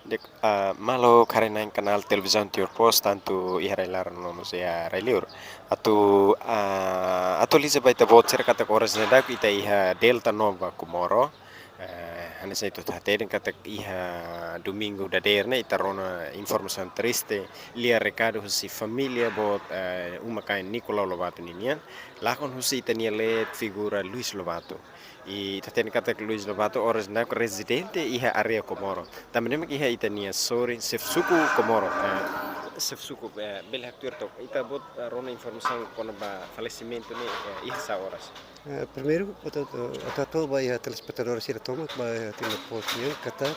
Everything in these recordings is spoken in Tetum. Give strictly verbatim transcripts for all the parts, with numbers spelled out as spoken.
Di'ak, ah, maluk haree-na'in kanál televizaun Timor Post, tantu iha rai-laran no mós iha rai-liur. Atu, ah, atualiza ba ita-boot sira katak oras ne'e daudaun ita iha Delta Nova Comoro. Eh, hanesan ita hatene katak iha domingu dadeer ne'e ita rona informasaun triste, lia rekadu husi família boot, eh, uma-kain Nicolau Lobato ninian, lakon husi ita-nia leet figura Luis Lobato. I ita hatene katak Luis Lobato oras ne'e daudaun rezidente iha área Comoro. Tanba ne'e mak iha ita-nia sorin xefe suku Comoro. Eh, xefe suku, eh, bele haktuir took. Ita-boot, eh, rona informasaun kona-ba falesimentu ne'e, eh, iha sá oras? Eh, primeiru, atu, atu, atu hato'o ba iha telespetadór sira tomak ba iha Timor Post nian katak,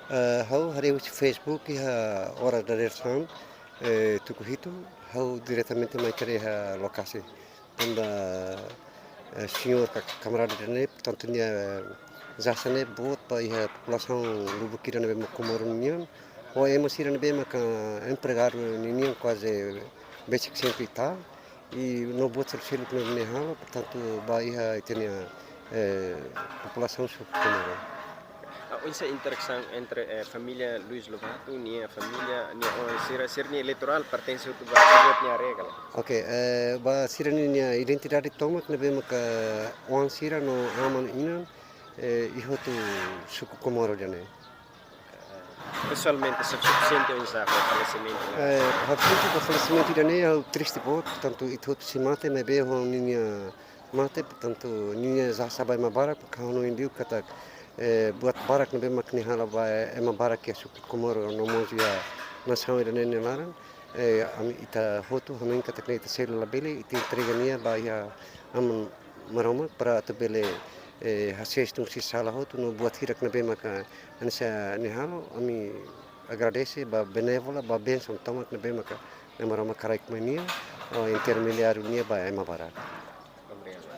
eh, ha'u haree husi Facebook iha oras dadeer-saan, eh, tuku hitu, ha'u diretamente mai kedas iha lokasi. Tanba, eh, señór ka-, kamarada ida-ne'e, portantu nia, eh, jasa ne'e boot ba iha populasaun lubuk ida ne'ebé mak Comoro nian, ho ema sira ne'ebé maka empregadu ninian kuaze besik cento e tal, i no buat seluk-seluk ne'ebé nia halo, portantu ba iha ita-nia, eh, populasaun suku Comoro. Ah, oinsá interasaun entre, eh, família Luis Lobato, nia família, nia oan sira, sira-nia eleitorál pertense hotu ba, ba nia área ka lae? Ok, eh, ba sira-nia identidade tomak ne'ebé maka oan sira no aman-inan, eh, iha hotu suku Comoro ida-ne'e. Pesoalmente, xefe suku sente oinsá ho falesimentu ne'e? Eh, ha'u sente ho falesimentu ida-ne'e, ha'u triste boot, portantu ita hotu sei mate, maibé ho ninia mate, portantu ninia jasa ba ema barak, porke ha'u hanoin liu katak, eh, buat barak ne'ebé mak nia halo ba ema barak iha suku Comoro no mós iha nasaun ida-ne'e nia laran, eh, ami ita hotu hanoin katak ne'e ita selu labele, ita entrega nia ba iha Aman Maromak para atu bele, eh, hasees tun husi sala hotu no buat hirak ne'ebé maka hanesan nia halo, ami agradese ba benévola, ba bensaun tomak ne'ebé maka Aman Maromak haraik mai nia, ho intermediáriu nia ba ema barak. Obrigadu.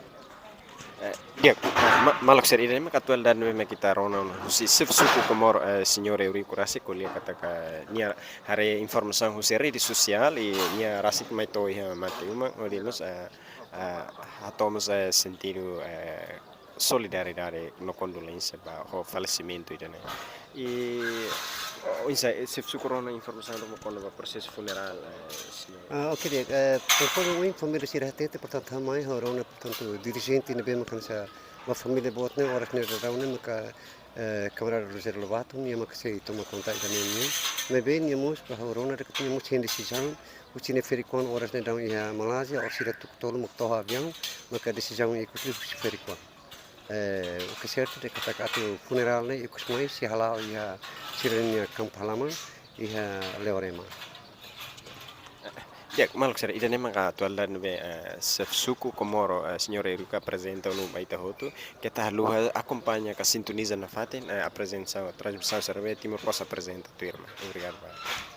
Eh, di'ak, eh, ma-, maluk sira, ida-ne'e mak atualidade ne'ebé mak ita rona ona husi xefe suku Comoro, eh, señór Eurico rasik, ko'alia katak nia haree informasaun husi rede sosiál i nia rasik mai to'o iha mate uma, hodi mós, eh, eh, hato'o mós, eh, sentidu, eh, solidariedade no kondolénsia ba ho falesimentu ida-ne'e. I, oinsá, eh, xefe suku rona informasaun ruma kona-ba prosesu funerál, eh, señór? Ah, ok, di'ak, eh, konforme ohin família sira hatete, portantu, ha'u mai, ha'u rona, portantu, dirijente ne'ebé mak hanesan ba família boot ne'e, oras ne'e daudaun ne'e maka, eh, kamarada Rogério Lobato, nia maka sei toma konta ida-ne'e nian. Maibé nia mós, ba ha'u rona de'it nia mós hein desizaun, husi nia ferik-oan oras ne'e daudaun iha Malázia, oras sira tuku tolu mak to'o aviaun, maka desizaun ikus liu husi ferik-oan. Eh, o que é certo é que atu funerál ne'e ikus mai sei hala'o iha sira-nia kampu halaman, iha Leorema. Di'ak, maluk sira, ida-ne'e maka atualidade ne'ebé, eh, xefe suku Comoro, eh, señór Eurico aprezenta ona ba ita hotu, keta haluha akompaña ka sintoniza nafatin, eh, aprezasaun, transmisaun sira ne'ebé Timor Post aprezenta tuirmai. Obrigadu barak.